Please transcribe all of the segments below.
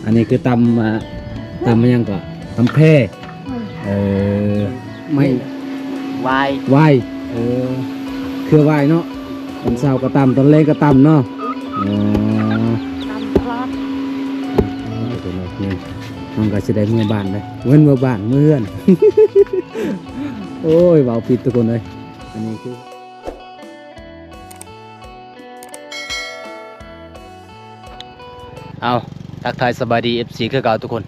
ອັນນີ້ຄືຕຳ ອ່າ ຕຳຫຍັງກໍ ຕຳແພ. ເອີ ໄມ້ ຫວາຍ ຫວາຍ. ເອີ ເຄືອຫວາຍເນາະ. ຕອນເຊົ້າກໍຕຳ ຕອນແລງກໍຕຳເນາະ. ອໍ ຕຳຕະຫຼອດ. ນີ້ ນ້ອງກໍຊິໄດ້ເມືອບ້ານເດ້. ເງິນເມືອບ້ານ ເມືອເຮືອນ. ໂອ້ຍ ເວົ້າຜິດທຸກຄົນເອີຍ. ອັນນີ້ຄື ເອົາ ທັກທາຍສະບາຍດີ ເອັຟຊີ ຄືເກົ່າທຸກຄົນ.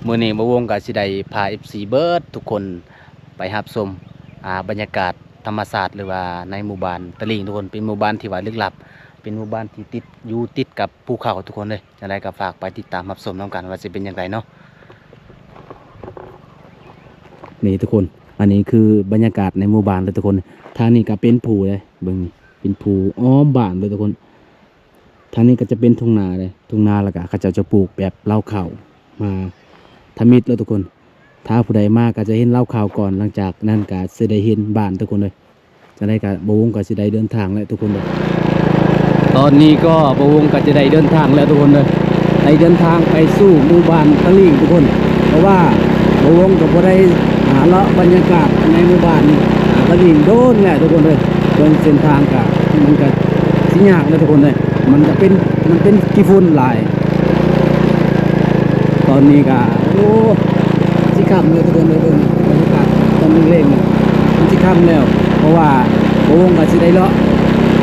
ມື້ນີ້ບ່າວວົງກໍຊິໄດ້ພາ ເອັຟຊີ ເບິດທຸກຄົນໄປຮັບຊົມ ອ່າ ບັນຍາກາດທຳມະຊາດ ຫຼືວ່າໃນໝູ່ບ້ານຕະລິງທຸກຄົນ. ເປັນໝູ່ບ້ານທີ່ວ່າລຶກລັບ ເປັນໝູ່ບ້ານທີ່ຕິດ ຢູ່ຕິດກັບພູເຂົາທຸກຄົນເລີຍ. ຈັ່ງໃດກໍຝາກໄປຕິດຕາມຮັບຊົມນຳກັນວ່າຊິເປັນຈັ່ງໃດເນາະ. ນີ້ທຸກຄົນ ອັນນີ້ຄືບັນຍາກາດໃນໝູ່ບ້ານເລີຍທຸກຄົນ. ທາງນີ້ກໍເປັນພູເດ້ ເບິ່ງນີ້ ເປັນພູອ້ອມບ້ານເລີຍທຸກຄົນ. ທາງນີ້ກໍຈະເປັນທົ່ງນາເດ້ ທົ່ງນາ ແລ້ວກໍເຂົາເຈົ້າຈະປູກແບບເລົ້າເຂົ້າມາທຳອິດເລີຍທຸກຄົນ. ຖ້າຜູ້ໃດມາກໍຈະເຫັນເລົ້າເຂົ້າກ່ອນ ຫຼັງຈາກນັ້ນກໍຊິໄດ້ເຫັນບ້ານທຸກຄົນເລີຍ. ຈັ່ງໃດກໍບ່າວວົງກໍຊິໄດ້ເດີນທາງແລ້ວທຸກຄົນເດີ. ຕອນນີ້ກໍບ່າວວົງກໍຈະໄດ້ເດີນທາງແລ້ວທຸກຄົນເດີ ໄດ້ເດີນທາງໄປສູ່ໝູ່ບ້ານຕະລິງທຸກຄົນ. ເພາະວ່າບ່າວວົງກໍບໍ່ໄດ້ ອ່າ ເລາະບັນຍາກາດໃນໝູ່ບ້ານ ອ່າ ຕະລິງດົນແລ້ວທຸກຄົນເດີ. ເບິ່ງເສັ້ນທາງກໍ ມັນກໍຊິຍາກເລີຍທຸກຄົນເດີ ມັນກໍເປັນ ມັນເປັນຂີ້ຝຸ່ນຫຼາຍ. ຕອນນີ້ກໍ ໂອ້ ຊິຄ່ຳແລ້ວທຸກຄົນເອີຍ. ເບິ່ງບັນຍາກາດຕອນແລງໆ ມັນຊິຄ່ຳແລ້ວ ເພາະວ່າບ່າວວົງກໍຊິໄດ້ເລາະ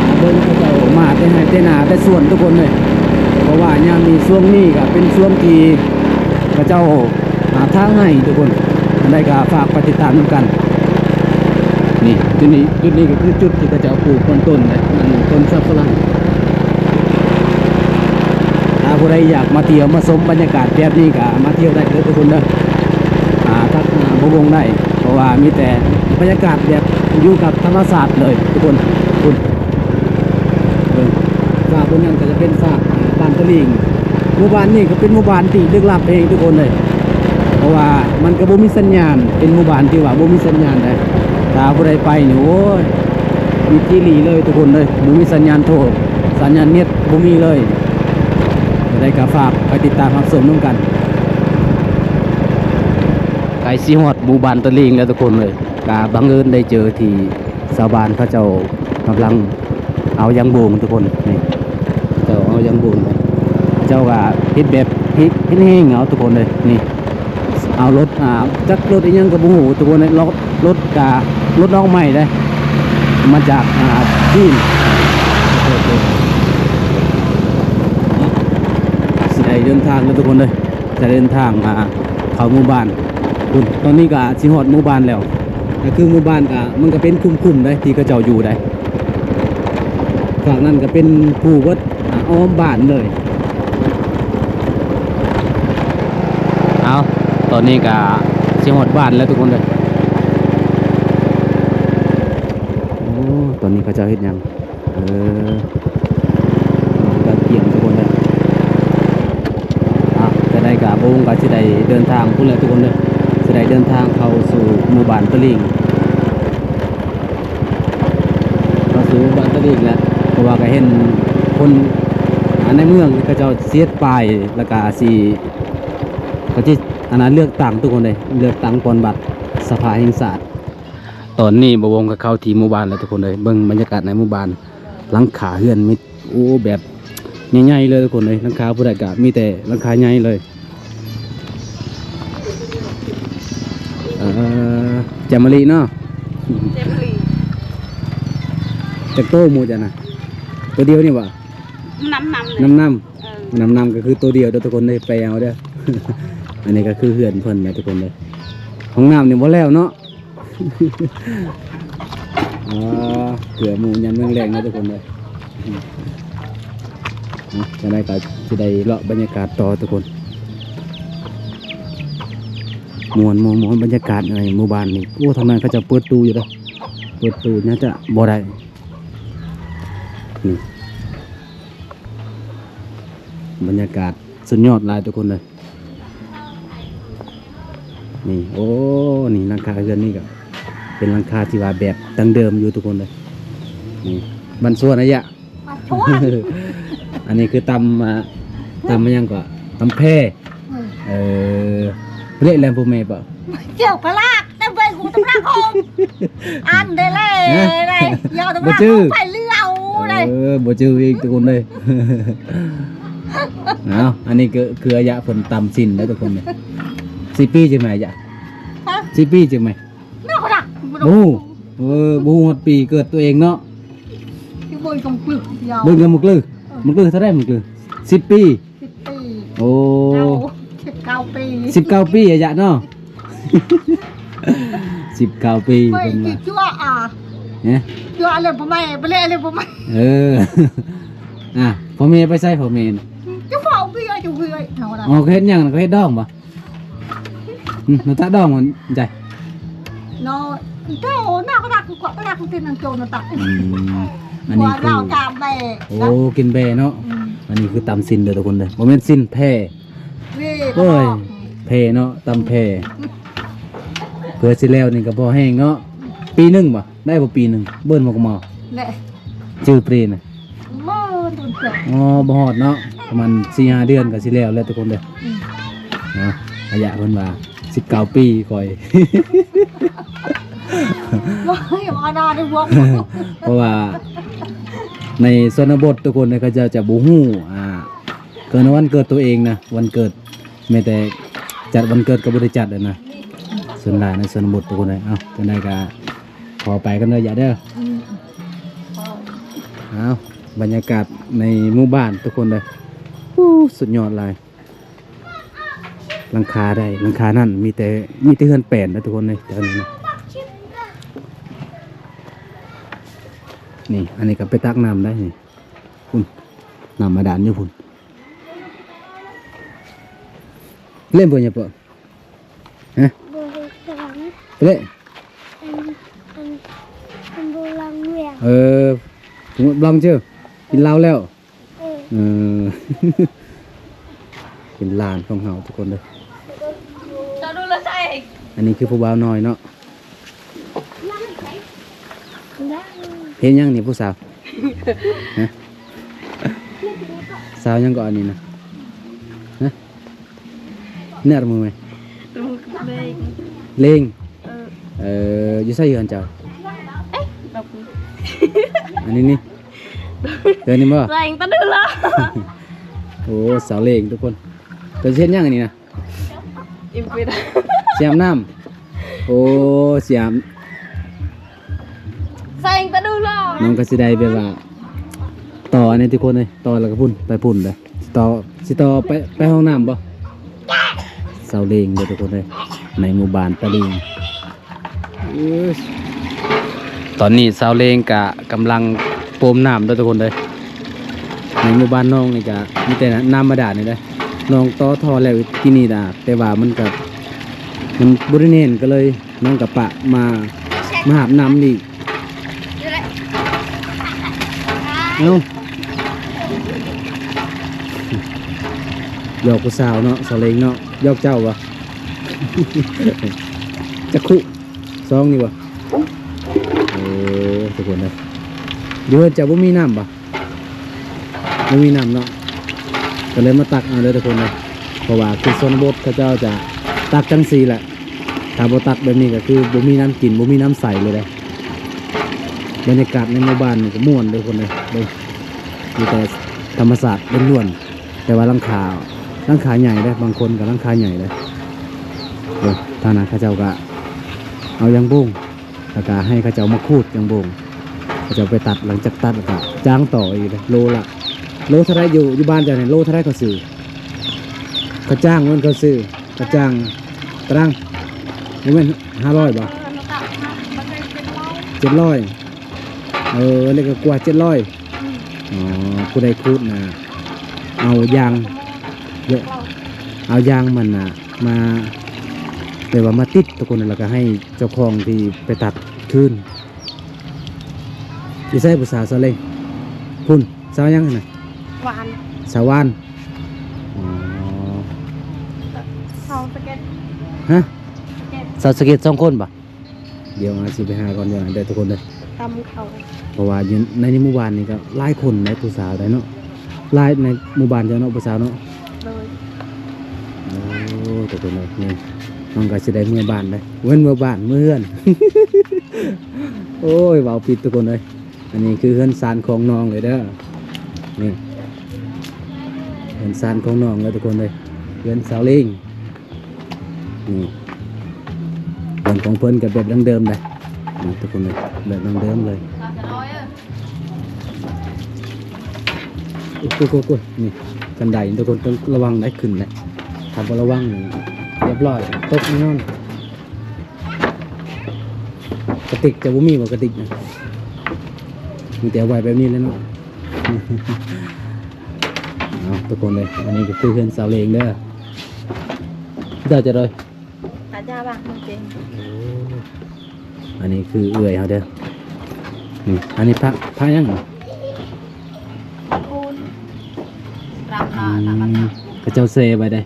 ອ່າ ເບິ່ງເຂົາເຈົ້າມາແຕ່ໄຮ່ແຕ່ນາແຕ່ສວນທຸກຄົນເອີຍ. ເພາະວ່າຍາມນີ້ ຊ່ວງນີ້ກໍເປັນຊ່ວງທີ່ເຂົາເຈົ້າ ອ່າ ຖາງໄຮ່ທຸກຄົນ. ອັນໃດກໍຝາກໄປຕິດຕາມນຳກັນ. ນີ້ ຈຸດນີ້ ຈຸດນີ້ກໍຄືຈຸດທີ່ເຂົາເຈົ້າປູກຕົ້ນຕົ້ນນະ ອັນຕົ້ນສັບປະຫຼັງ. ຖ້າຜູ້ໃດຢາກມາທ່ຽວມາຊົມບັນຍາກາດແບບນີ້ກໍມາທ່ຽວໄດ້ເດີທຸກຄົນເດີ. ອ່າ ທັກຫາບ່າວວົງໄດ້ ເພາະວ່າມີແຕ່ບັນຍາກາດແບບຢູ່ກັບທຳມະຊາດເລີຍທຸກຄົນ. ພຸ້ນ ເບິ່ງ ຟາກເບິ່ງນັ້ນກໍຈະເປັນຟາກ ອ່າ ບ້ານຕະລິງ. ໝູ່ບ້ານນີ້ກໍເປັນໝູ່ບ້ານທີ່ລຶກລັບແຮງທຸກຄົນເອີຍ ເພາະວ່າມັນກໍບໍ່ມີສັນຍານ ເປັນໝູ່ບ້ານທີ່ວ່າບໍ່ມີສັນຍານໃດ. ຖ້າຜູ້ໃດໄປນີ້ ໂອ້ຍ ມິດຈີ່ຫຼີເລີຍທຸກຄົນເອີຍ ບໍ່ມີສັນຍານໂທ ສັນຍານເນັດບໍ່ມີເລີຍ. ຈັ່ງໃດກໍຝາກໄປຕິດຕາມຮັບຊົມນຳກັນ. ໃກ້ຊິຮອດໝູ່ບ້ານຕະລິງແລ້ວທຸກຄົນເອີຍ. ກະບັງເອີນໄດ້ເຈີທີ່ຊາວບ້ານເຂົາເຈົ້າກຳລັງເອົາຢາງໂບງທຸກຄົນ. ນີ້ ເຂົາເຈົ້າເອົາຢາງໂບງໄປ ເຂົາເຈົ້າກະເຮັດແບບ ເຮັດ ເຮັດແຫ້ງເອົາທຸກຄົນເລີຍ. ນີ້ ເອົາລົດ ອ່າ ຈັກລົດອີ່ຫຍັງກໍບໍ່ຮູ້ທຸກຄົນເລີຍ. ລົດ ລົດກະລົດນ້ອງໃໝ່ເດ້ ມາຈາກ ອ່າ ຈີນ. ຊິໄດ້ເດີນທາງແລ້ວທຸກຄົນເລີຍ ຈະເດີນທາງ ອ່າ ເຂົ້າໝູ່ບ້ານ. ພຸ້ນ ຕອນນີ້ກໍຊິຮອດໝູ່ບ້ານແລ້ວ. ກໍຄືໝູ່ບ້ານກໍ ມັນກໍເປັນຄຸ້ມໆໄດ໋ ທີ່ເຂົາເຈົ້າຢູ່ໄດ໋. ຝັ່ງນັ້ນກໍເປັນພູເບິດ ອ່າ ອ້ອມບ້ານເລີຍ. ເອົາ ຕອນນີ້ກໍຊິຮອດບ້ານແລ້ວທຸກຄົນເດີ. ໂອ້ ຕອນນີ້ເຂົາເຈົ້າເຮັດຫຍັງ? ເອີ ກະກຽມທຸກຄົນເດີ. ອ່ະ ຈັ່ງໃດກະບ່າວວົງກະຊິໄດ້ເດີນທາງພຸ້ນແຫຼະທຸກຄົນເດີ ຊິໄດ້ເດີນທາງເຂົ້າສູ່ໝູ່ບ້ານຕະລິງ ເຂົ້າສູ່ໝູ່ບ້ານຕະລິງແຫຼະ. ເພາະວ່າກະເຫັນຄົນ ອ່າ ໃນເມືອງເຂົາເຈົ້າຊິເຮັດປ້າຍ ແລ້ວກະຊິ ເຂົາຊິ ອັນນັ້ນ ເລືອກຕັ້ງທຸກຄົນເດ້ ເລືອກຕັ້ງປ່ອນບັດສະພາແຫ່ງຊາດ. ຕອນນີ້ບ່າວວົງກໍເຂົ້າທີ່ໝູ່ບ້ານແລ້ວທຸກຄົນເອີຍ. ເບິ່ງບັນຍາກາດໃນໝູ່ບ້ານ ຫຼັງຄາເຮືອນມີ ໂອ້ ແບບໃຫຍ່ໆເລີຍທຸກຄົນເອີຍ. ຫຼັງຄາຜູ້ໃດກໍມີແຕ່ຫຼັງຄາໃຫຍ່ເລີຍ. ເອີ ແຈ່ມມະລິເນາະ ແຈ່ມມະລິ. ຈັກໂຕໝູເຈົ້ານະ? ໂຕດຽວນີ້ບໍ່? ນຳໆເລີຍ ນຳໆ. ເອີ ນຳໆກໍຄືໂຕດຽວເດີທຸກຄົນເດີ ແປເອົາເດີ. ອັນນີ້ກໍຄືເຮືອນເພິ່ນນະທຸກຄົນເດີ. ຫ້ອງນ້ຳນີ້ບໍ່ແລ້ວເນາະ. ອໍ ເກືອໝູຍາມແລງໆເນາະທຸກຄົນເດີ. ເນາະ ຈັ່ງໃດກໍຊິໄດ້ເລາະບັນຍາກາດຕໍ່ທຸກຄົນ. ມ່ວນໆໆ ບັນຍາກາດໃນໝູ່ບ້ານນີ້. ໂອ້ ທາງນັ້ນເຂົາເຈົ້າເປີດຕູ້ຢູ່ເດີ ເປີດຕູ້ໜ້າຈະບໍ່ໄດ້. ນີ້ ບັນຍາກາດສຸດຍອດຫຼາຍທຸກຄົນເລີຍ. ນີ້ ໂອ້ ນີ້ຫຼັງຄາເຮືອນນີ້ກໍເປັນຫຼັງຄາທີ່ວ່າແບບດັ້ງເດີມຢູ່ທຸກຄົນເລີຍ. ນີ້ ບ້ານສວນອາຍະ ບ້ານສວນ. ອັນນີ້ຄືຕຳ ອ່າ ຕຳຫຍັງກໍ ຕຳແພ. ເອີ ເລະແລ້ວພໍ່ແມ່ປະ ເຈົ້າກະລາກ ແຕ່ເບິ່ງຫູຕຳລັງໂຮມ ອັນເດແລ ເອີ ເດ້ ຢ່າຕຳລັງໂຮມໄປເລື່ອຍເດ້ ເອີ ບໍ່ຈື່ອີກທຸກຄົນເລີຍ. ເອົາ ອັນນີ້ກະຄືອາຍະເພິ່ນຕຳຊີ້ນເດີທຸກຄົນເດີ. ສີ່ປີຈັ່ງແມ່ອາຍະ ຮະ ສີ່ປີຈັ່ງແມ່ ເນາະ ບໍ່ຮູ້ ເອີ ບໍ່ຮູ້ຮອດປີເກີດຕົວເອງເນາະ. ເບິ່ງກຳມະກຶ ເບິ່ງກຳມະກຶ ເອີ ມະກຶເທົ່າໃດ ມະກຶ ສິບປີ ສິບປີ ໂອ້ ເກົ້າ ສິບເກົ້າປີ ສິບເກົ້າປີອາຍະເນາະ ສິບເກົ້າປີ ເພິ່ນວ່າ ຈົວອາ ເນາະ ຈົວເລີຍບໍ່ແມ່ ບໍ່ເລີຍບໍ່ແມ່ ເອີ ອ່າ ພໍ່ແມ່ໄປໃສ ພໍ່ແມ່ ຈະເຝົ້າເບີຍ ຈະເບີຍ ເອົາລະ ເອົາ ເຮັດຫຍັງ ເຮັດດອງບໍ່? ອືມ ໜ້າຕາດອງມັນໃຈ ເນາະ ເຈົ້າໜ້າກະດັກກວ່າກະດັກເປັນນາງໂຈນນະຕະ ອືມ ອັນນີ້ຄື ໂອ້ ກິນແບ້ເນາະ ອືມ ອັນນີ້ຄືຕຳຊີ້ນເດີທຸກຄົນເດີ ບໍ່ແມ່ນຊີ້ນແພ້ ໂອ້ຍ ແພ້ເນາະ ຕຳແພ້ ເພື່ອຊິແລ້ວນີ້ກະພໍແຮງເນາະ ປີໜຶ່ງບໍ່ ໄດ້ບໍ່ປີໜຶ່ງ ເບິ່ນໝໍກະໝໍ ແລະ ຈື່ປຣີນະ ບໍ່ ອໍ ບໍ່ຮອດເນາະ ປະມານສີ່ຫ້າເດືອນກະຊິແລ້ວແລ້ວທຸກຄົນເດີ ອືມ ເນາະ ອາຍະເພິ່ນວ່າສິບເກົ້າປີຂ້ອຍ ບໍ່ ບໍ່ນອນໃນຫົວ ເພາະວ່າໃນຊົນນະບົດທຸກຄົນເຂົາເຈົ້າຈະບໍ່ຮູ້ ອ່າ ເກີດວັນເກີດຕົວເອງນະ ວັນເກີດ ແມ້ແຕ່ຈັດວັນເກີດກະບໍ່ໄດ້ຈັດນະ ສ່ວນຫຼາຍໃນຊົນນະບົດທຸກຄົນເອີຍ. ເອົ້າ ຈັ່ງໃດກະຂໍໄປກ່ອນເດີ ຢ່າເດີ ອືມ ເອົ້າ ບັນຍາກາດໃນໝູ່ບ້ານທຸກຄົນເດີ ອູ້ ສຸດຍອດຫຼາຍ ຫຼັງຄາໃດ ຫຼັງຄານັ້ນ ມີແຕ່ ມີແຕ່ເຮືອນແປນເດີທຸກຄົນເອີຍ ແຖວນີ້ນະ ນີ້ ອັນນີ້ກະໄປຕັກນ້ຳໄດ້ນີ້ ພຸ້ນ ນ້ຳບາດານຢູ່ພຸ້ນ ເຫຼັ້ນບໍ່ຍາປະ ຮະ ບໍ່ໄດ້ສັງ ເລະ ອັນ ອັນ ອັນບໍ່ລັງວຽງ ເອີ ບໍ່ລັງເຈີ ກິນເຫຼົ້າແລ້ວ ເອີ ເອີ ເປັນຫຼານຂອງເຮົາທຸກຄົນເດີ ອັນນີ້ຄືຜູ້ບ່າວນ້ອຍເນາະ ເຮັດຫຍັງນີ້ຜູ້ສາວ ຮະ ສາວຫຍັງເກາະອັນນີ້ນະ ຮະ ເນື້ອມືໄໝ ເລັງ ເອີ ເອີ ຢູ່ໃສເຮືອນເຈົ້າ ເອີ ອັນນີ້ນີ້ ເຮືອນນີ້ບໍ່ ແສງຕະດຸລະ ໂອ້ ສາວເລັງທຸກຄົນ ເຈົ້າຊິເຮັດຫຍັງອັນນີ້ນະ ອີ່ມປິດ ຊິອາບນ້ຳ ໂອ້ ຊິອາບ ໃສ່ກະດູຫຼໍ ນ້ອງກະຊິໄດ້ແບບວ່າ ຕໍ່ອັນນີ້ທຸກຄົນເອີຍ ຕໍ່ແລ້ວກະພຸ້ນ ໄປພຸ້ນເດີ ຊິຕໍ່ ຊິຕໍ່ໄປ ໄປຫ້ອງນ້ຳບໍ່ ສາວເລັງເດີທຸກຄົນເອີຍ ໃນໝູ່ບ້ານຕາລິງ ຕອນນີ້ສາວເລັງກະກຳລັງໂປມນ້ຳເດີທຸກຄົນເດີ ໃນໝູ່ບ້ານນ້ອງນີ້ກະມີແຕ່ນ້ຳບາດານນີ້ເດີ ນ້ອງຕໍ່ທໍ່ແລ້ວກີ້ນີ້ນະ ແຕ່ວ່າມັນກະ ມັນບໍ່ໄດ້ແໜ້ນ ກະເລີຍ ນ້ອງກະປະມາ ມາຫາບນ້ຳນີ້ ເອົ້າ ຢອກຜູ້ສາວເນາະ ສາວເລັງເນາະ ຢອກເຈົ້າຫວາ ຈັກຄຸ ຊອງນີ້ຫວາ ໂອ້ ທຸກຄົນເອີຍ ຢູ່ເຮືອນເຈົ້າບໍ່ມີນ້ຳຫວາ? ບໍ່ມີນ້ຳເນາະ ກະເລີຍມາຕັກເອົາເດີທຸກຄົນເດີ ເພາະວ່າຄືຊົນນະບົດເຂົາເຈົ້າຈະຕັກຈັ່ງຊີ້ແຫຼະ ຖ້າບໍ່ຕັກແບບນີ້ກະຄືບໍ່ມີນ້ຳກິນ ບໍ່ມີນ້ຳໃຊ້ເລີຍເດ້. ບັນຍາກາດໃນໝູ່ບ້ານນີ້ກະມ່ວນເດີທຸກຄົນເດີ ເບິ່ງ ມີແຕ່ທຳມະຊາດລ້ວນໆ ແຕ່ວ່າຫຼັງຄາ ຫຼັງຄາໃຫຍ່ເດ້ ບາງຄົນກະຫຼັງຄາໃຫຍ່ເດ້ ເບິ່ງ ທາງນັ້ນເຂົາເຈົ້າກະເອົາຢາງໂບງ ແລ້ວກະໃຫ້ເຂົາເຈົ້າມາຂູດຢາງໂບງ ເຂົາເຈົ້າໄປຕັດ ຫຼັງຈາກຕັດແລ້ວກະຈ້າງຕໍ່ອີກເດ້. ໂລລະ ໂລເທົ່າໃດ ຢູ່ ຢູ່ບ້ານເຈົ້ານີ້ ໂລເທົ່າໃດເຂົາຊື້? ເຂົາຈ້າງ ແມ່ນເຂົາຊື້ ເຂົາຈ້າງຕາລາງ ບໍ່ແມ່ນຫ້າຮ້ອຍບໍ່? ເຈັດຮ້ອຍ ເອີ ອັນນີ້ກະກວ່າເຈັດຮ້ອຍ ອືມ ອໍ ຜູ້ໃດຂູດນະ ເອົາຢາງ ເອົາຢາງມັນນະ ມາ ແບບວ່າມາຕິດທຸກຄົນ ແລ້ວກະໃຫ້ເຈົ້າຂອງທີ່ໄປຕັດຄືນ. ຢູ່ໃສຜູ້ສາວສາວເລັງ? ພຸ້ນ ສາວຫຍັງຫັ້ນນະ? ຫວານ ສາວຫວານ ອໍ ສາວສະເກັດ ຮະ? ສະເກັດ ສາວສະເກັດສອງຄົນບໍ່? ດຽວອາຊິໄປຫາກ່ອນ ດຽວເດີທຸກຄົນເດີ ຕຳເຂົ້າ ເພາະວ່າຢູ່ໃນ ໃນໝູ່ບ້ານນີ້ກະຫຼາຍຄົນໃດ໋ ຜູ້ສາວໃດ໋ເນາະ ຫຼາຍໃນໝູ່ບ້ານເຈົ້າເນາະ ຜູ້ສາວເນາະ ໂດຍ ໂອ້ ທຸກຄົນເອີຍ ນີ້ນ້ອງກໍຊິໄດ້ເມືອບ້ານເດ້ ເວົ້ນເມືອບ້ານ ເມືອເຮືອນ ໂອ້ຍ ເວົ້າຜິດທຸກຄົນເອີຍ. ອັນນີ້ຄືເຮືອນຊານຂອງນ້ອງເລີຍເດີ ນີ້ເຮືອນຊານຂອງນ້ອງເລີຍທຸກຄົນເອີຍ ເຮືອນສາວເລງ. ນີ້ເຮືອນຂອງເພິ່ນກໍແບບດັ້ງເດີມເດ້ ນີ້ທຸກຄົນເອີຍ ແບບດັ້ງເດີມເລີຍ. ໂອ້ຍ ໂອ້ຍ ໂອ້ຍ ນີ້ ຄັນໄດທຸກຄົນຕ້ອງລະວັງໄດ໋ ຂຶ້ນໄດ໋ ຖ້າບໍ່ລະວັງນີ້ຮຽບຮ້ອຍ ຕົກແນ່ນອນ. ກະຕິກຈະບໍ່ມີບໍ່ ກະຕິກນະ ມີແຕ່ໄວ້ແບບນີ້ແຫຼະເນາະ. ເອົາ ທຸກຄົນເອີຍ ອັນນີ້ກໍຄືເຮືອນສາວເລງເດີ ເຈົ້າຈະໂດຍ ຕາຈາວ່າເປັນ ໂອ້ ອັນນີ້ຄືເອື້ອຍເຮົາເດີ ນີ້ ອັນນີ້ພະ ພະຫຍັງນີ້? ຄູນ ອືມ ເຂົາເຈົ້າແຊ່ໄວ້ເດ້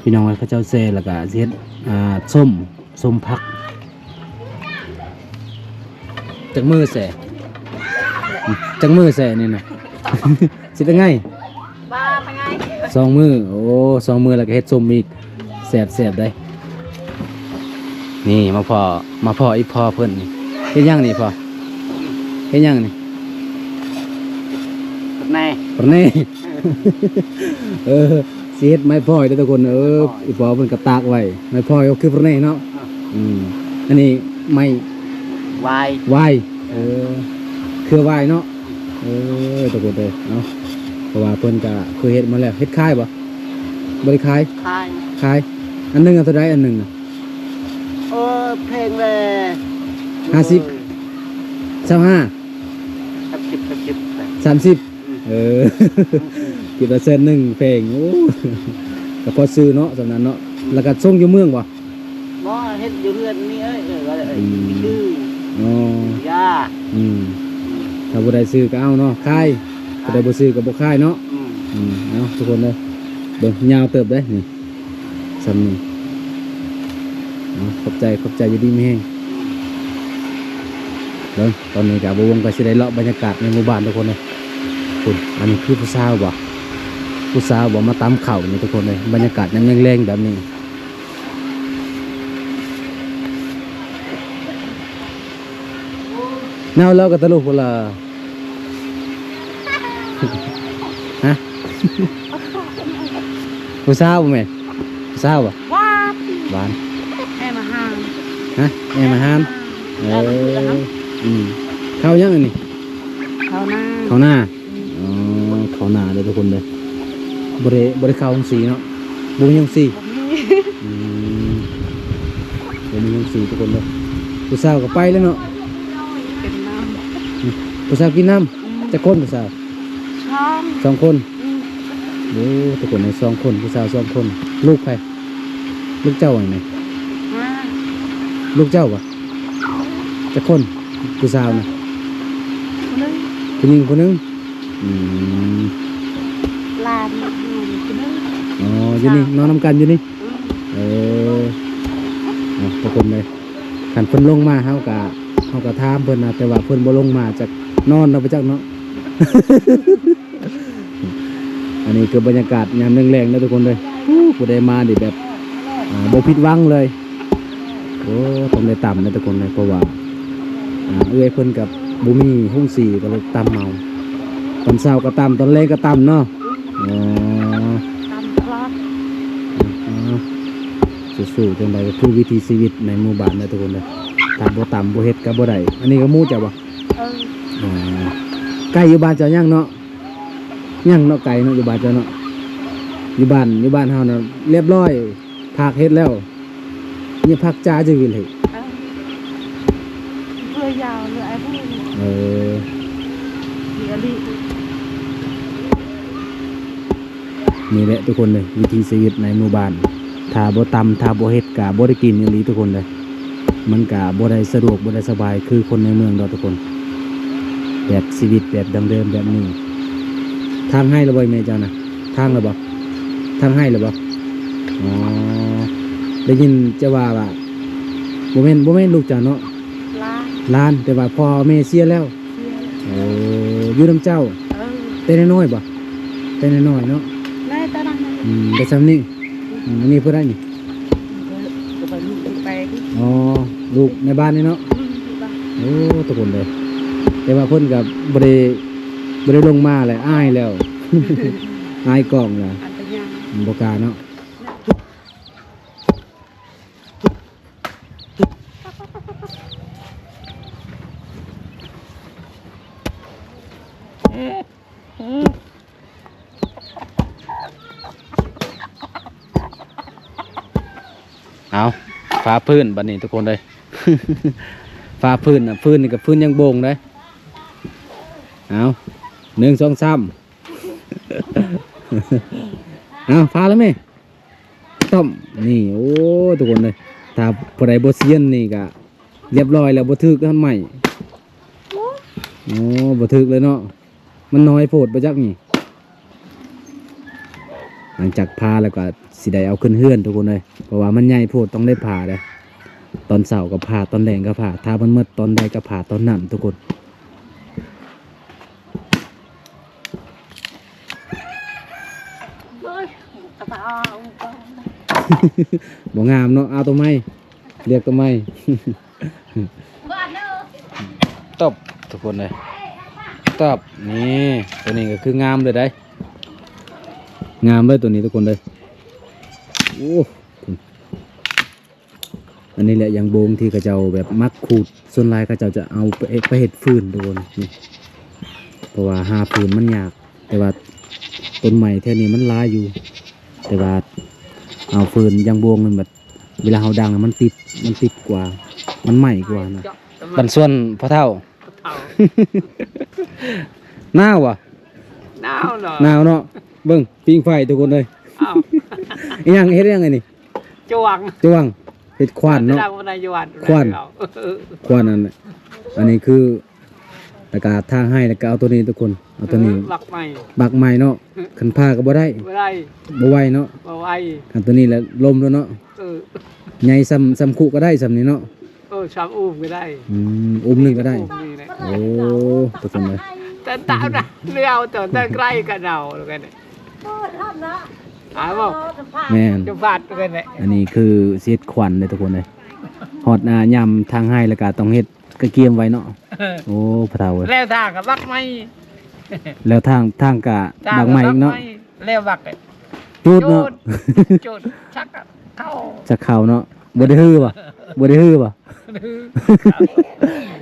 ພີ່ນ້ອງເອີຍ ເຂົາເຈົ້າແຊ່ແລ້ວກໍຊິເຮັດ ອ່າ ສົ້ມ ສົ້ມຜັກ. ຈັກມື້ແຊ່ ຈັກມື້ແຊ່ນີ້ນະ? ຊິໄປໄງ? ບໍ່ໄປໄງ ສອງມື້ ໂອ້ ສອງມື້ແລ້ວກໍເຮັດສົ້ມອີກ ແຊບໆ ເດ້. ນີ້ມາພໍ້ ມາພໍ້ອີ່ພໍ່ເພິ່ນນີ້ ເຮັດຫຍັງນີ້ພໍ່? ເຮັດຫຍັງນີ້? ປະແນ ປະແນ ເອີ ຊິເຮັດໄມ້ພອຍເດີທຸກຄົນ ເອີ ອີ່ພໍ່ເພິ່ນກໍຕາກໄວ້ ໄມ້ພອຍກໍຄືປະແນເນາະ. ອືມ ອັນນີ້ໄມ້ ຫວາຍ ຫວາຍ ເອີ ເຄືອຫວາຍເນາະ. ເອີ ທຸກຄົນເອີຍ ເອົາ ເພາະວ່າເພິ່ນກໍເຄີຍເຮັດມາແລ້ວ ເຮັດຂາຍບໍ່? ບໍ່ໄດ້ຂາຍ ຂາຍ ຂາຍ. ອັນໜຶ່ງເອົາເທົ່າໃດ ອັນໜຶ່ງນະ? ເອີ ແພງແຫຼະ ຫ້າສິບ ເອີ ຊາວຫ້າ ສາມສິບ ສາມສິບ ອືມ ເອີ ຄິດວ່າແສນໜຶ່ງແພງ ໂອ້ ກໍພໍຊື້ເນາະ ສ່ຳນັ້ນເນາະ. ອືມ ແລ້ວກໍສົ່ງຢູ່ເມືອງບໍ່? ບໍ່ ເຮັດຢູ່ເຮືອນນີ້ເອີຍ ເອີ ວ່າ ອືມ ຊື້ ອໍ ຢາ ອືມ ອືມ ຖ້າຜູ້ໃດຊື້ກໍເອົາເນາະ ຂາຍ ຜູ້ໃດບໍ່ຊື້ກໍບໍ່ຂາຍເນາະ. ອືມ ອືມ ເອົາ ທຸກຄົນເດີ ເບິ່ງຍາວເຕີບເດ້ນີ້ ສ່ຳນີ້. ເອົາ ຂອບໃຈ ຂອບໃຈ ຢູ່ດີມີແຮງ. ເບິ່ງ ຕອນນີ້ກໍບ່າວວົງກໍຊິໄດ້ເລາະບັນຍາກາດໃນໝູ່ບ້ານທຸກຄົນເອີຍ. ພຸ້ນ ອັນນີ້ຄືຜູ້ສາວບໍ່? ຜູ້ສາວບໍ່? ມາຕຳເຂົ້ານີ້ທຸກຄົນເອີຍ ບັນຍາກາດຍາມແລງໆ ແບບນີ້. ເນົ່າແລ້ວກໍຕະລຸພຸ້ນລະ ຮະ ຜູ້ສາວບໍ່ແມ່ນ ຜູ້ສາວບໍ່? ຫວານ ຫວານ ແອມອາຫານ ຮະ ແອມອາຫານ ເອີ ອືມ ເຂົ້າຫຍັງອັນນີ້? ເຂົ້ານາ ເຂົ້ານາ. ອໍ ເຂົ້ານາເດີທຸກຄົນເດີ ບໍ່ໄດ້ ບໍ່ໄດ້ເຂົ້າໂຮງສີເນາະ ບໍ່ມີໂຮງສີ ບໍ່ມີ ອືມ ບໍ່ມີໂຮງສີທຸກຄົນເດີ. ຜູ້ສາວກໍໄປແລ້ວເນາະ ກິນນ້ຳ ອືມ ຜູ້ສາວກິນນ້ຳ ອືມ ຈັກຄົນຜູ້ສາວ? ສອງ ສອງຄົນ ອືມ ໂອ້ ທຸກຄົນເອີຍ ສອງຄົນ ຜູ້ສາວສອງຄົນ. ລູກໃຜ? ລູກເຈົ້າຫັ້ນແມ່ນ ອ່າ ລູກເຈົ້າບໍ່? ຈັກຄົນ ຜູ້ສາວນະ? ຜູ້ໜຶ່ງ ຜູ້ຍິງຜູ້ໜຶ່ງ. ອືມ ຫຼານຢູ່ນີ້ຜູ້ໜຶ່ງ ອໍ ຢູ່ນີ້ ສາມ ນອນນຳກັນຢູ່ນີ້. ອືມ ເອີ ເອົາ ທຸກຄົນເອີຍ ຄັນເພິ່ນລົງມາເຮົາກະ ເຮົາກະຖາມເພິ່ນນະ ແຕ່ວ່າເພິ່ນບໍ່ລົງມາ ຈັກນອນແລ້ວບໍ່ຈັກເນາະ. ອັນນີ້ຄືບັນຍາກາດຍາມແລງໆ ເດີທຸກຄົນເດີ. ຜູ້ໃດມານີ້ແບບ ອ່າ ບໍ່ຜິດຫວັງເລີຍ. ໂອ້ ຕ້ອງໄດ້ຕຳເດີທຸກຄົນເດີ ເພາະວ່າ ອ່າ ເອື້ອຍເພິ່ນກໍບໍ່ມີໂຮງສີ ກໍເລີຍຕຳເອົາ ຕອນເຊົ້າກໍຕຳ ຕອນແລງກໍຕຳເນາະ. ອໍ ຕຳຕະຫຼອດ. ອໍ ສູ້ໆ ຈັ່ງໃດກໍຄືວິຖີຊີວິດໃນໝູ່ບ້ານເດີທຸກຄົນເດີ ຖ້າບໍ່ຕຳບໍ່ເຮັດກໍບໍ່ໄດ້. ອັນນີ້ກໍໝູ່ເຈົ້າບໍ່? ເອີ ອໍ ໄກ່ຢູ່ບ້ານເຈົ້າຍັງເນາະ? ຍັງເນາະ ໄກ່ເນາະ ຢູ່ບ້ານເຈົ້າເນາະ. ຢູ່ບ້ານ ຢູ່ບ້ານເຮົານະລຽບຮ້ອຍ ພາກເຮັດແລ້ວ ນີ້ພາກຈ້າຈະວິນເຮັດ ເອີ ເພື່ອຍາວເລີຍອ້າຍຜູ້ ເອີ ນີ້ອະລິ. ນີ້ແຫຼະທຸກຄົນເອີຍ ວິຖີຊີວິດໃນໝູ່ບ້ານ ຖ້າບໍ່ຕຳ ຖ້າບໍ່ເຮັດກະບໍ່ໄດ້ກິນອີ່ຫຼີທຸກຄົນເອີຍ. ມັນກະບໍ່ໄດ້ສະດວກ ບໍ່ໄດ້ສະບາຍຄືຄົນໃນເມືອງດອກທຸກຄົນ ແບບຊີວິດແບບດັ້ງເດີມແບບນີ້. ຖາງໄຮ່ແລ້ວບໍ່ແມ່ເຈົ້ານະ? ຖາງແລ້ວບໍ່? ຖາງໄຮ່ແລ້ວບໍ່? ອໍ ໄດ້ຍິນເຈົ້າວ່າ ວ່າ ບໍ່ແມ່ນ ບໍ່ແມ່ນລູກເຈົ້າເນາະ? ຫຼານ ຫຼານ ແຕ່ວ່າພໍ່ແມ່ເສຍແລ້ວ. ເສຍ ໂອ້ ຢູ່ນຳເຈົ້າ? ເອີ ແຕ່ນ້ອຍໆບໍ່? ແຕ່ນ້ອຍໆເນາະ. ແຕ່ນັ້ນ ອືມ ແຕ່ຊ່ຳນີ້. ອືມ ອັນນີ້ຜູ້ໃດນີ້? ກໍໄປລູກໄປ ອໍ ລູກໃນບ້ານນີ້ເນາະ. ອືມ ຢູ່ບ້ານ. ໂອ້ ທຸກຄົນເດີ ແຕ່ວ່າເພິ່ນກໍບໍ່ໄດ້ ບໍ່ໄດ້ລົງມາແຫຼະ ອາຍແລ້ວ ອາຍກ້ອງແລ້ວ ອັນຕະຍານ ບໍ່ກ້າເນາະ. ເອົາ ຝາພື້ນບັດນີ້ທຸກຄົນເອີຍ ຝາພື້ນນະ ພື້ນນີ້ກໍພື້ນຍາງໂບງເດ້. ເອົາ ໜຶ່ງ ສອງ ສາມ ເອົາ ຝາແລ້ວແມ່. ຕ້ອມ ນີ້ ໂອ້ ທຸກຄົນເອີຍ ຖ້າຜູ້ໃດບໍ່ຊຽນນີ້ກະລຽບຮ້ອຍແລ້ວ ບໍ່ຖືກຮອດໄມ້. ໂອ້ ບໍ່ຖືກເລີຍເນາະ ມັນນ້ອຍໂພດບໍ່ຈັກນີ້. ຫຼັງຈາກຜ່າແລ້ວກໍຊິໄດ້ເອົາຂຶ້ນເຮືອນທຸກຄົນເອີຍ ເພາະວ່າມັນໃຫຍ່ໂພດ ຕ້ອງໄດ້ຜ່າເດ້. ຕອນເຊົ້າກໍຜ່າ ຕອນແລງກໍຜ່າ ຖ້າມັນໝົດຕອນໃດກໍຜ່າຕອນນັ້ນທຸກຄົນ. ໂອ້ຍ ກະຕາ ບໍ່ງາມເນາະ ເອົາຕົວໃໝ່ ເລືອກຕົວໃໝ່. ຕອບ ທຸກຄົນເອີຍ ຕອບ. ນີ້ ຕົວນີ້ກໍຄືງາມເລີຍໄດ໋ ງາມເລີຍຕົວນີ້ທຸກຄົນເອີຍ. ໂອ້ ອັນນີ້ແຫຼະຢາງໂບງທີ່ເຂົາເຈົ້າແບບມັກຂູດ ສ່ວນຫຼາຍເຂົາເຈົ້າຈະເອົາໄປ ໄປເຮັດຟືນທຸກຄົນ ນີ້ ເພາະວ່າຫາຟືນມັນຍາກ ແຕ່ວ່າຕົ້ນໄມ້ແຖວນີ້ມັນຫຼາຍຢູ່ ແຕ່ວ່າເອົາຟືນຢາງໂບງນັ້ນບັດ ເວລາເຮົາດັງແລ້ວມັນຕິດ ມັນຕິດກວ່າ ມັນໄໝ້ກວ່ານະ. ບັນຊວນພໍ່ເຖົ້າ ໜາວບໍ່? ໜາວເນາະ ໜາວເນາະ. ເບິ່ງ ປີ້ງໄຟທຸກຄົນເອີຍ ອ້າວ ອີຫຍັງ ເຮັດຫຍັງອັນນີ້? ຈວງ ຈວງ ເຮັດຂວັນເນາະ ຂວັນ ຂວັນອັນ ອັນນີ້ຄື ແລ້ວກະທາງໃຫ້ ແລ້ວກະເອົາຕົວນີ້ທຸກຄົນ ເອົາຕົວນີ້ ບັກໃໝ່ ບັກໃໝ່ເນາະ. ຄັນຜ່າກໍບໍ່ໄດ້ ບໍ່ໄດ້ ບໍ່ໄຫວເນາະ ບໍ່ໄຫວ. ຄັນຕົວນີ້ແຫຼະລົມແລ້ວເນາະ ເອີ ໃຫຍ່ສ່ຳ ສ່ຳຄຸກໍໄດ້ສ່ຳນີ້ເນາະ. ເອີ ຊາວອູ້ມກໍໄດ້ ອືມ ອູ້ມໜຶ່ງກໍໄດ້ ອູ້ມນີ້ແຫຼະ. ໂອ້ ທຸກຄົນເອີຍ ແຕ່ຕານະ ເລືອວແຕ່ ແຕ່ໄກລກໍເອົາແລ້ວກັນ ອາຍບໍ່? ແມ່ນ ຈະບາດກັນແຫຼະ. ອັນນີ້ຄືຊິເຮັດຂວັນເດ້ທຸກຄົນເອີຍ ຮອດ ອາ ຍາມທາງໄຮ່ແລ້ວກໍຕ້ອງເຮັດກະກຽມໄວ້ເນາະ. ໂອ້ ພະເຖົ້າເອີຍ ແລ້ວທາງກໍບັກໃໝ່ ແລ້ວທາງ ທາງກະບັກໃໝ່ອີກເນາະ. ແລ້ວບັກ ຈູດເນາະ ຈູດ ຈັກເຂົ້າ ຈັກເຂົ້າເນາະ. ບໍ່ໄດ້ຮືບໍ່? ບໍ່ໄດ້ຮືບໍ່?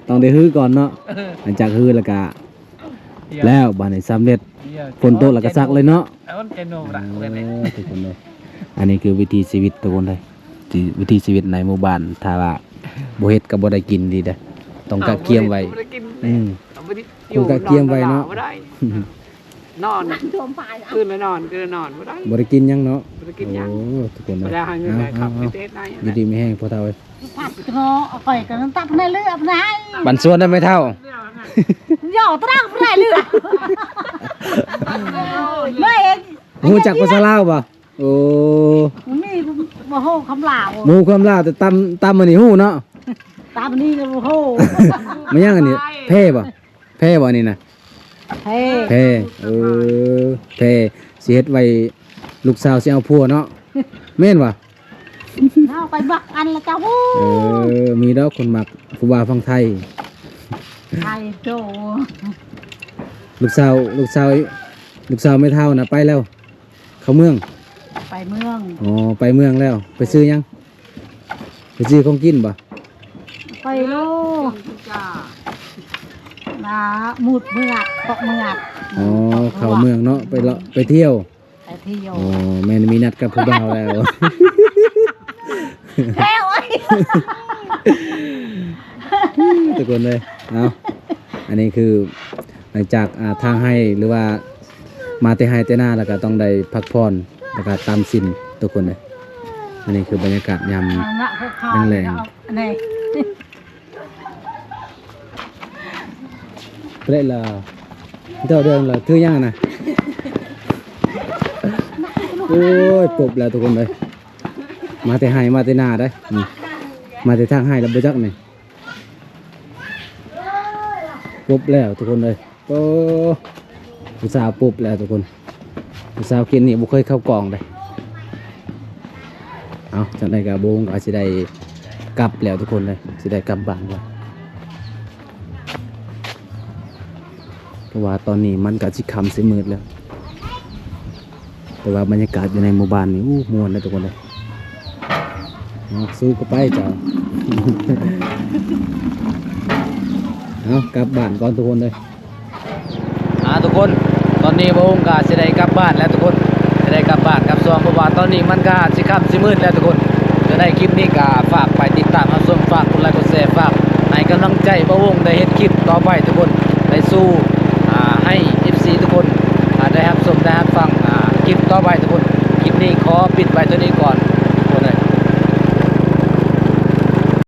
ຕ້ອງໄດ້ຮືກ່ອນເນາະ. ຫຼັງຈາກຮືແລ້ວກະ ແລ້ວບາດນີ້ສຳເລັດ ຝົນຕົກແລ້ວກະຊັກເລີຍເນາະ. ເອີ ທຸກຄົນເອີຍ ອັນນີ້ຄືວິຖີຊີວິດທຸກຄົນເອີຍ ທີ່ ວິຖີຊີວິດໃນໝູ່ບ້ານ ຖ້າວ່າບໍ່ເຮັດກໍບໍ່ໄດ້ກິນດີເດ້ ຕ້ອງກະກຽມໄວ້. ອືມ ຕ້ອງກະກຽມໄວ້ເນາະ. ນອນ ຄືນລະນອນ ຄືນລະນອນ ບໍ່ໄດ້ ບໍ່ໄດ້ກິນຫຍັງເນາະ. ບໍ່ໄດ້ກິນຫຍັງ. ໂອ້ ທຸກຄົນເອີຍ ເວລາຫາເງິນໄດ້ ເອົາ ເອົາ ຢູ່ດີມີແຮງພໍ່ເຖົ້າເອີຍ. ພັດເນາະ ຂ້ອຍກໍຕັບໃນເລືອບໃນ ບັນຊວນໄດ້ແມ່ເຖົ້າ ຫຍໍ້ຕະດັງໃນເລືອບ ເລີຍເອງ. ຮູ້ຈັກພາສາລາວບໍ່? ໂອ້ ມີ ບໍ່ຮູ້ຄຳລາວ ບໍ່ຮູ້ຄຳລາວ ແຕ່ຕຳ ຕຳອັນນີ້ຮູ້ເນາະ. ຕຳອັນນີ້ກໍບໍ່ຮູ້. ແມ່ນຫຍັງອັນນີ້? ແພບໍ່? ແພບໍ່ອັນນີ້ນະ? ແພ ແພ ເອີ ແພ ຊິເຮັດໄວ້ລູກສາວຊິເອົາຜົວເນາະ ແມ່ນບໍ່? ເຮົາໄປບັກອັນລະເຈົ້າຮູ້. ເອີ ມີດອກຄົນມັກຜູ້ບ່າວຝັ່ງໄທ ໄທໂຕ. ລູກສາວ ລູກສາວ ລູກສາວແມ່ເຖົ້ານະໄປແລ້ວ ເຂົ້າເມືອງ ໄປເມືອງ. ອໍ ໄປເມືອງແລ້ວ ໄປຊື້ຫຍັງ? ໄປຊື້ຂອງກິນບໍ່? ໄປໂລ ນາໝູດເມືອດ ເກາະເມືອດ. ອໍ ເຂົ້າເມືອງເນາະ ໄປເລາະໄປທ່ຽວ ໄປທ່ຽວ. ອໍ ແມ່ນມີນັດກັບຜູ້ບ່າວແລ້ວ ແລ້ວ. ທຸກຄົນເອີຍ ເອົາ ອັນນີ້ຄື ຫຼັງຈາກ ອ່າ ທາງໄຮ່ ຫຼືວ່າມາແຕ່ໄຮ່ແຕ່ນາ ແລ້ວກໍຕ້ອງໄດ້ພັກຜ່ອນ ແລ້ວກໍຕາມສິນທຸກຄົນເອີຍ. ອັນນີ້ຄືບັນຍາກາດຍາມແລງໆ. ເອົານະ ພວກເຂົາເອົາອັນນີ້ ເລະລະ ເຈົ້າເດີນລະ ຖືຫຍັງນະ? ໂອ້ຍ ປົບແລ້ວທຸກຄົນເອີຍ ມາແຕ່ໄຮ່ມາແຕ່ນາເດ້ ນີ້ ມາແຕ່ທາງໄຮ່ແລ້ວບໍ່ຈັກນີ້. ປົບແລ້ວທຸກຄົນເອີຍ. ໂອ້ ຜູ້ສາວປົບແລ້ວທຸກຄົນ. ຜູ້ສາວກິນນີ້ບໍ່ເຄີຍເຂົ້າກ່ອງເດ້. ເອົາ ຈັ່ງໃດກໍບໍ່ຮູ້ ກໍຊິໄດ້ກັບແລ້ວທຸກຄົນເອີຍ ຊິໄດ້ກັບບ້ານແລ້ວ ເພາະວ່າຕອນນີ້ມັນກໍຊິຄ່ຳຊິມືດແລ້ວ ແຕ່ວ່າບັນຍາກາດຢູ່ໃນໝູ່ບ້ານນີ້ ໂອ້ ມ່ວນເດ້ທຸກຄົນເດີ. ເອົາ ສູ້ກັນໄປເຈົ້າ ເອົາ ກັບບ້ານກ່ອນທຸກຄົນເດີ. ອ່າ ທຸກຄົນ ຕອນນີ້ບ່າວອຸ້ງກໍຊິໄດ້ກັບບ້ານແລ້ວທຸກຄົນ ຊິໄດ້ກັບບ້ານກັບຊ່ອງ ເພາະວ່າຕອນນີ້ມັນກໍຊິຄ່ຳຊິມືດແລ້ວທຸກຄົນ. ຈັ່ງໃດຄລິບນີ້ກໍຝາກໄປຕິດຕາມຮັບຊົມ ຝາກກົດໄລກົດແຊ ຝາກໃຫ້ກຳລັງໃຈບ່າວອຸ້ງໄດ້ເຮັດຄລິບຕໍ່ໄປທຸກຄົນ ໄດ້ສູ່ ອ່າ ໃຫ້ເອັຟຊີທຸກຄົນ ອ່າ ໄດ້ຮັບຊົມໄດ້ຮັບຟັງ ອ່າ ຄລິບຕໍ່ໄປທຸກຄົນ. ຄລິບນີ້ຂໍປິດໄວ້ເທົ່ານີ້ກ່ອນ.